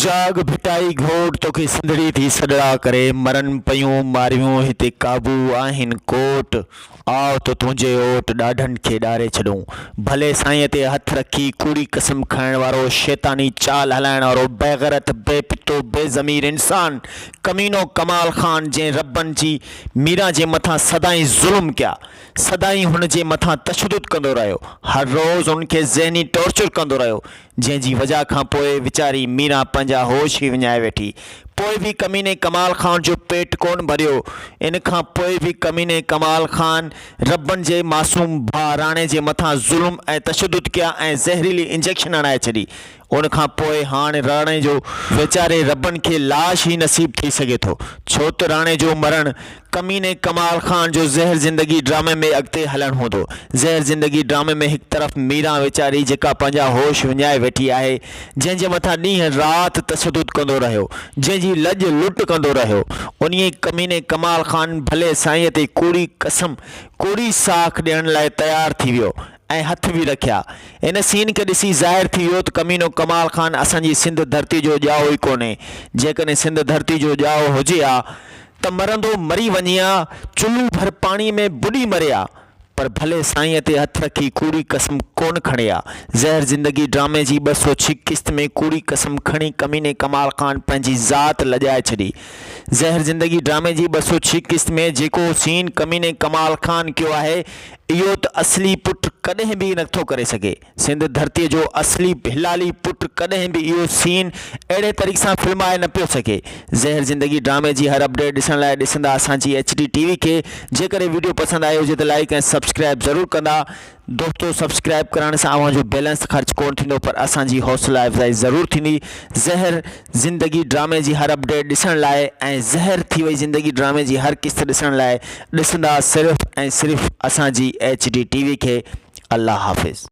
جاڳ ڀٽائي گهوٽ توکي سنڌڙي ٿي سڏڙا ڪري مرن پيون ماريون هتي قابو آهن ڪوٽ آء ته تنهنجي اوٽ ڏاڍن کي ڏاري ڇڏون ڀلي سائينء تي هٿ رکي ڪوڙي قسم کائڻ وارو شيطاني چال هلائڻ وارو بيغيرت بي پتو بي ضمير انسان ڪمينو ڪمال خان جنهن ربن جي ميران جي مٿان سدائين ظلم ڪيا سدائين هن جي مٿان تشدد ڪندو رهيو هر روز هن کي ذهني ٽارچر ڪندو رهيو جنهن جي وجهه کان پوء ويچاري ميران پنهنجا هوش ئي وڃائي ويٺي. پوء به ڪميني ڪمال خان جو پيٽ ڪونه ڀريو. ان کان پوء به ڪميني ڪمال خان ربن جي معصوم ڀاء راڻي جي مٿان ظلم ۽ تشدد ڪيا ۽ زهريلي انجيڪشن هڻائي ڇڏي. ان کان پوء هاڻ راڻي جو ويچاري ربن کي لاش ئي نصيب ٿي سگهي ٿو. ڇو ته راڻي جو مرڻ ڪميني ڪمال خان جو زهر زندگي ڊرامي ۾ اڳتي هلڻ هوندو. زهر زندگي ڊرامي ۾ هڪ طرف ميران ويچاري جيڪا پنهنجا هوش وڃائي ويٺي آهي، جنهن جي مٿان ڏينهن رات تشدد ڪندو رهيو، جنهن جي لڄ لٽ ڪندو رهيو، انهيء ڪميني ڪمال خان ڀلي سائينء تي ڪوڙي قسم، ڪوڙي ساک ڏيڻ لاء تيار ٿي ويو ۽ هٿ به رکيا. ان سين کي ڏسي ظاهر ٿي ويو ته ڪمينو ڪمال خان اسان جي سنڌ ڌرتي جو ڄائو ئي ڪونهي. جيڪڏهن سنڌ ڌرتي جو ڄائو هجي ها ته مرندو مري وڃي ها، چلهو ڀر پاڻي ۾ ٻڏي مري ها، پر ڀلي سائينء تي هٿ رکي ڪوڙي قسم ڪونه کڻي ها. زهر زندگي ڊرامي جي 206 قسط ۾ ڪوڙي قسم کڻي ڪميني ڪمال خان پنهنجي ذات لڄائي ڇڏي. زهر زندگي ڊرامي جي 206 قسط ۾ جيڪو سين ڪميني ڪمال خان ڪيو آهي، اهو ته اصلي پٽ ڪڏهن به نٿو ڪري سگهي. سنڌ ڌرتيء جو اصلي هلالي پٽ ڪڏهن به اهو سين اهڙي طريقي سان فلمائي نه پيو سگهي. زهر زندگي ڊرامي جي هر اپڊيٽ ڏسڻ لاء ڏسندا اسان جي ايڇ ڊي ٽي وي کي. جيڪڏهن وڊيو پسند آئي هجي ته لائيڪ ۽ سبسڪرائيب ضرور ڪندا. دوستو سبسڪرائيب ڪرڻ سان اوهان جو بيلنس خرچ ڪونه ٿيندو پر اسان جي حوصلا افزائي ضرور ٿيندي. زهر زندگي ڊرامي جي هر اپڊيٽ ڏسڻ لاء ۽ زهر ٿي وئي زندگي ڊرامي جي هر قسط ڏسڻ لاء ڏسندا صرف ۽ صرف اسان جي ايڇ ڊي ٽي وي کي. الله حافظ.